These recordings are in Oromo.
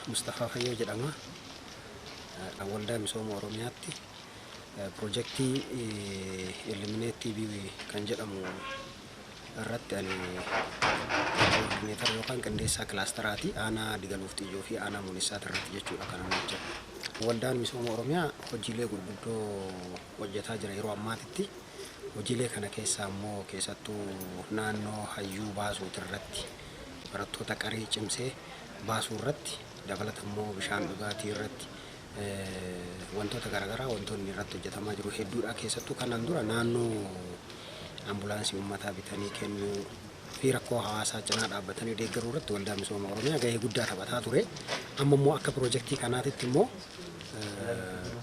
Mustafaa Fayyoo jedhama. Waldaa Misooma Oromiyaatti piroojeektii Eliminate TB kan jedhamu irratti ani koordineetara yookaan qindeessaa kilaastaraati. Aanaa Digaluuf Xiyyoo fi aanaa Muunissaati irratti jechuudha kan ani hojjedhu. Waldaan Misooma Oromiyaa hojiilee gurguddoo hojjetaa jira yeroo ammaatitti. Hojiilee kana keessaa immoo keessattuu naannoo hayyuu baasuuti irratti, barattoota qaree cimsee baasuu irratti, dabalata immoo bishaan dhugaatii irratti, wantoota garaagaraa wantoonni irratti hojjetamaa jiru hedduudha. Keessattuu kanaan dura naannoo ambulaansii uummataa bitanii kennuu fi rakkoo hawaasaa cinaa dhaabbatanii deeggaruu irratti Waldaa Misooma Oromiyaa gahee guddaa taphataa ture. Amma immoo akka piroojeektii kanaatitti immoo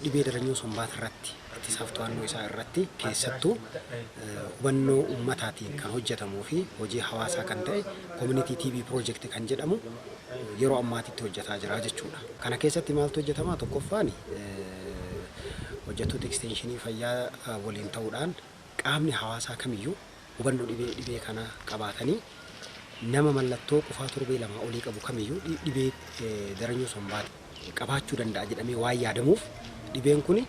dhibee daranyoo sombaat irratti, ittisaaf to'annoo isaa irratti, keessattuu hubannoo uummataatiin kan hojjetamuu fi hojii hawaasaa kan ta'e Community TB Project kan jedhamu yeroo ammaatitti hojjetaa jira jechuudha. Kana keessatti maaltu hojjetama? Tokkoffaan, hojjettoota ekstenshinii fayyaa waliin ta'uudhaan qaamni hawaasaa kamiyyuu hubannoo dhibee kana qabaatanii, nama mallattoo qufaa torbee 2 olii qabu kamiyyuu dhibee daranyoo sombaat qabaachuu danda'a jedhamee waan yaadamuuf, dhibeen kun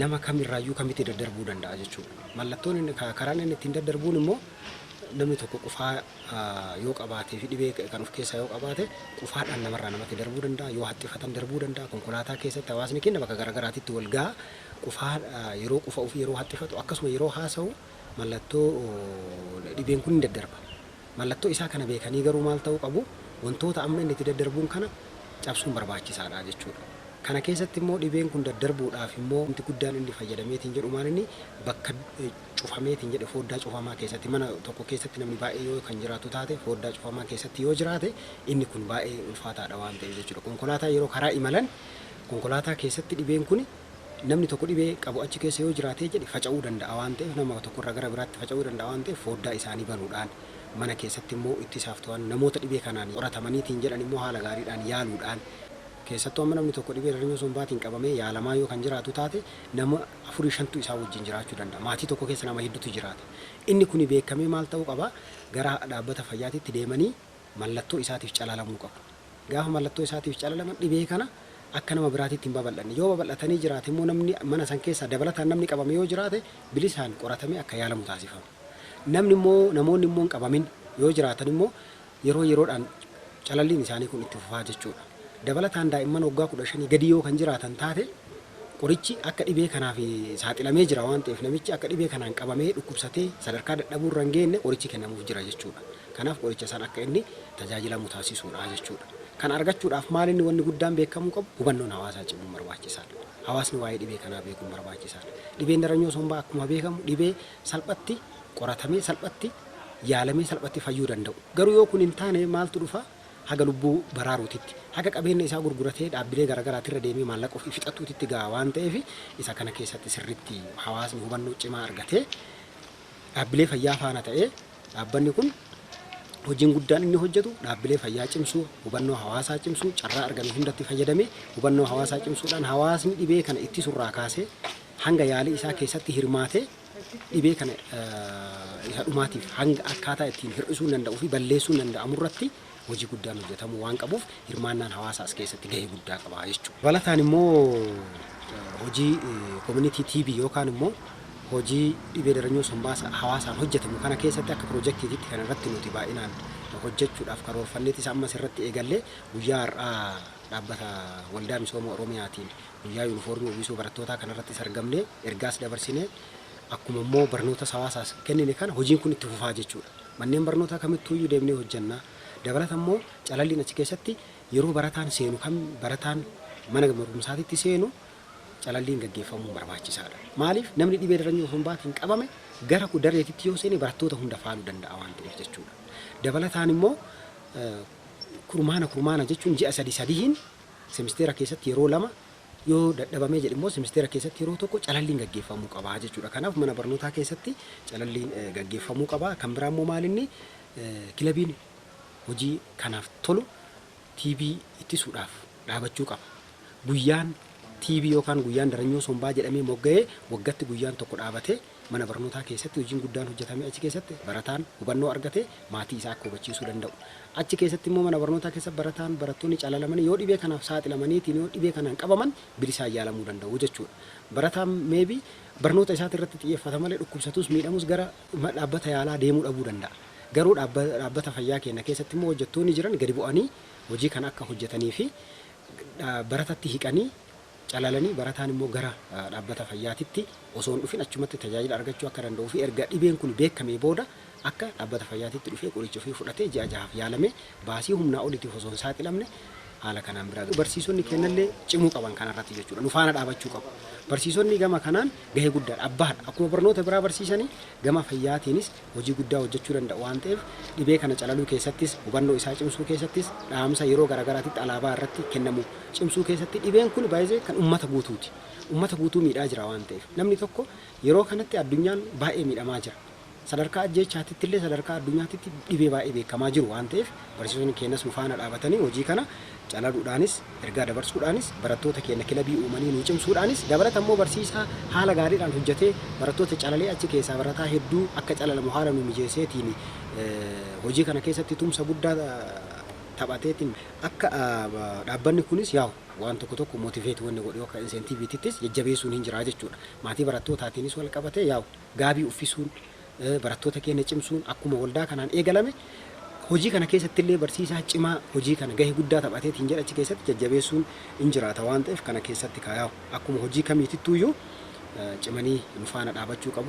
nama kamirraayyuu kamitti daddarbuu danda'a jechuudha. Mallattoon inni karaan inni ittiin daddarbuun immoo, namni tokko qufaa yoo qabaatee fi dhibee kan of keessaa yoo qabaate, qufaadhaan namarraa namatti darbuu danda'a, yoo haxxifatan darbuu danda'a. Konkolaataa keessatti hawaasni keenya bakka garaagaraatitti wal ga'a, qufaa yeroo qufa'uu fi yeroo haxxifatu, akkasuma yeroo haasa'u mallattoo dhibeen kun ni daddarba. Mallattoo isaa kana beekanii garuu maal ta'uu qabu? Wantoota amma inni itti daddarbuun kana cabsuun barbaachisaadha jechuudha. Kana keessatti immoo dhibeen kun daddarbuudhaaf immoo wanti guddaan inni fayyadameetiin jedhu maal? Inni bakka cufameetiin jedhe, foddaa cufamaa keessatti, mana tokko keessatti namni baay'ee yoo kan jiraatu taate, foddaa cufamaa keessatti yoo jiraate, inni kun baay'ee ulfaataadha waan ta'eef jechuudha. Konkolaataa yeroo karaa imalan, konkolaataa keessatti dhibeen kun, namni tokko dhibee qabu achi keessa yoo jiraatee jedhe, faca'uu danda'a waan ta'eef, nama tokkorraa gara biraatti faca'uu danda'a waan ta'eef, foddaa isaanii banuudhaan, mana keessatti immoo ittisaaf to'an, namoota dhibee kanaan qoratamaniitiin jedhan immoo haala gaariidhaan yaaluudhaan. Keessattuu amma namni tokko dhibee daranyoo sombaatiin qabamee yaalamaa yoo kan jiraatu taate, nama afurii shantu isaa wajjin jiraachuu danda'a. Maatii tokko keessa nama hedduutu jiraata. Inni kuni beekamee maal ta'uu qaba? Gara dhaabbata fayyaatitti deemanii mallattoo isaatiif calalamuu qabu. Gaafa mallattoo isaatiif calalaman, dhibee kana akka nama biraatitti hin babal'anne. Yoo babal'atanii jiraate immoo, namni mana san keessaa dabalataan namni qabame yoo jiraate, bilisaan qoratamee akka yaalamu taasifama. Namni immoo, namoonni immoo hin qabamin yoo jiraatan immoo, yeroo yeroodhaan calalliin isaanii kun itti fufaa jechuudha. Dabalataan daa'imman waggaa 15 gadi yoo kan jiraatan taate, qorichi akka dhibee kanaaf saaxilamee jira waan ta'eef, namichi akka dhibee kanaan qabamee dhukkubsatee sadarkaa dadhabuu irra hin geenye qorichi kennamuuf jira jechuudha. Kanaaf qoricha san akka inni tajaajilamu taasisuudha jechuudha. Kana argachuudhaaf maal inni wanni guddaan beekamuu qabu? Hubannoon hawaasaa cimuun barbaachisaadha. Hawaasni waa'ee dhibee kanaa beekuun barbaachisaadha. Dhibeen daranyoo sombaa akkuma beekamu dhibee salphatti qoratamee, salphatti yaalamee, salphatti fayyuu danda'u. Garuu yoo kun hin taane maaltu dhufa? Haga lubbuu baraaruutitti, haga qabeenya isaa gurguratee dhaabbilee garaagaraatirra deemee maallaqa ofii fixatuutitti ga'a waan ta'eef, isa kana keessatti sirriitti hawaasni hubannoo cimaa argatee, dhaabbilee fayyaa faana ta'ee, dhaabbanni kun hojiin guddaan inni hojjetu dhaabbilee fayyaa cimsuu, hubannoo hawaasaa cimsuu, carraa argame hundatti fayyadamee hubannoo hawaasaa cimsuudhaan, hawaasni dhibee kana ittisurraa kaasee hanga yaalii isaa keessatti hirmaatee, dhibee kana isa dhumaatiif hanga akkaataa ittiin hir'isuu danda'uu fi balleessuu danda'amu irratti hojii guddaan hojjetamuu waan qabuuf, hirmaannaan hawaasaa as keessatti gahee guddaa qaba jechuudha. Dabalataan immoo hojii Community TB yookaan immoo hojii dhibee daranyoo sombaa hawaasaan hojjetamu kana keessatti akka piroojeektiitti kan irratti nuti baay'inaan hojjechuudhaaf karoorfanneetis ammas irratti eegallee, guyyaa har'aa dhaabbata Waldaa Misooma Oromiyaatiin guyyaa yuunifoormii uwwisuu barattootaa kanarrattis argamnee ergaas dabarsinee, akkuma immoo barnoota hawaasaas kennine kana hojiin kun itti fufaa jechuudha. Manneen barnootaa kamittuuyyuu deemnee hojjannaa. Dabalata immoo calalliin achi keessatti yeroo barataan seenu, kam barataan mana barumsaatitti seenu, calalliin gaggeeffamuun barbaachisaadha. Maaliif? Namni dhibee daranyoo sombaatiin qabame gara dareetitti yoo seene, barattoota hunda faaluu danda'a waan ta'eef jechuudha. Dabalataan immoo kurmaana kurmaana jechuun ji'a sadi sadiin, semisteera keessatti yeroo lama, yoo dadhabamee jedhe immoo semisteera keessatti yeroo tokko calalliin gaggeeffamuu qaba jechuudha. Kanaaf mana barnootaa keessatti calalliin gaggeeffamuu qaba. Kan biraa immoo maalinni? Kilabiin hojii kanaaf tolu TB ittisuudhaaf dhaabachuu qaba. Guyyaan TB yookaan guyyaan daranyoo sombaa jedhamee mogga'ee waggatti guyyaan tokko dhaabatee Mana barnootaa keessatti hojiin guddaan hojjetame achi keessatti barataan hubannoo argate maatii isaa akka hubachiisuu danda'u. Achi keessatti immoo mana barnootaa keessa barataan barattoonni calalamanii yoo dhibee kanaaf saaxilamaniitiin yoo dhibee kanaan qabaman bilisaan yaalamuu danda'u jechuudha. Barataan maybe barnoota isaati irratti xiyyeeffata malee dhukkubsatus miidhamus gara dhaabbata yaalaa deemuu dhabuu danda'a. Garuu dhaabbata fayyaa keenya keessatti immoo hojjettoonni jiran gadi bu'anii hojii kana akka hojjetanii fi baratatti hiqanii calalanii barataan immoo gara dhaabbata fayyaatitti osoo hin dhufin achumatti tajaajila argachuu akka danda'uu fi erga dhibeen kun beekamee booda akka dhaabbata fayyaatitti dhufee qoricha ofii fudhatee ji'a 6 yaalame baasii humnaa oliitiif osoo hin saaxilamne haala kanaan biraa. Barsiisonni kennallee cimuu qaban kanarratti jechuudha. Nu faana dhaabachuu qabu. Barsiisonni gama kanaan gahee guddaadha. Abbaadha. Akkuma barnoota biraa barsiisanii gama fayyaatiinis hojii guddaa hojjechuu danda'u waan ta'eef dhibee kana calaluu keessattis hubannoo isaa cimsuu keessattis dhaamsa yeroo garaagaraatitti alaabaa irratti kennamu cimsuu keessatti dhibeen kun baay'ee kan uummata guutuuti. Uummata guutuu miidhaa jira waan ta'eef namni tokko yeroo kanatti addunyaan baay'ee miidhamaa jira. Sadarkaa ajjeechaatitti illee sadarkaa addunyaatitti dhibee baay'ee beekamaa jiru waan ta'eef barsiisonni keenyas nu faana dhaabatanii hojii kana calaluudhaanis ergaa dabarsuudhaanis barattoota keenya kilabii uumanii nu cimsuudhaanis dabalata immoo barsiisaa haala gaariidhaan hojjetee barattoota calalee achi keessaa barataa hedduu akka calalamu haala nu mijeesseetiin hojii kana keessatti tumsa guddaa taphateetiin akka dhaabbanni kunis yaa'u waan tokko tokko motivate wanni godhu yookaan incentive ittis jajjabeessuun hin jira jechuudha. Maatii barattootaatiinis wal qabatee yaa'u gaabii uffisuun barattoota keenya cimsuun akkuma waldaa kanaan eegalame hojii kana keessatti illee barsiisaa cimaa hojii kana gahee guddaa taphateetiin jedha achi keessatti jajjabeessuun hin jiraata waan ta'eef kana keessatti kaayaa'u akkuma hojii kamiitittuuyyuu cimanii nu faana dhaabachuu qabu.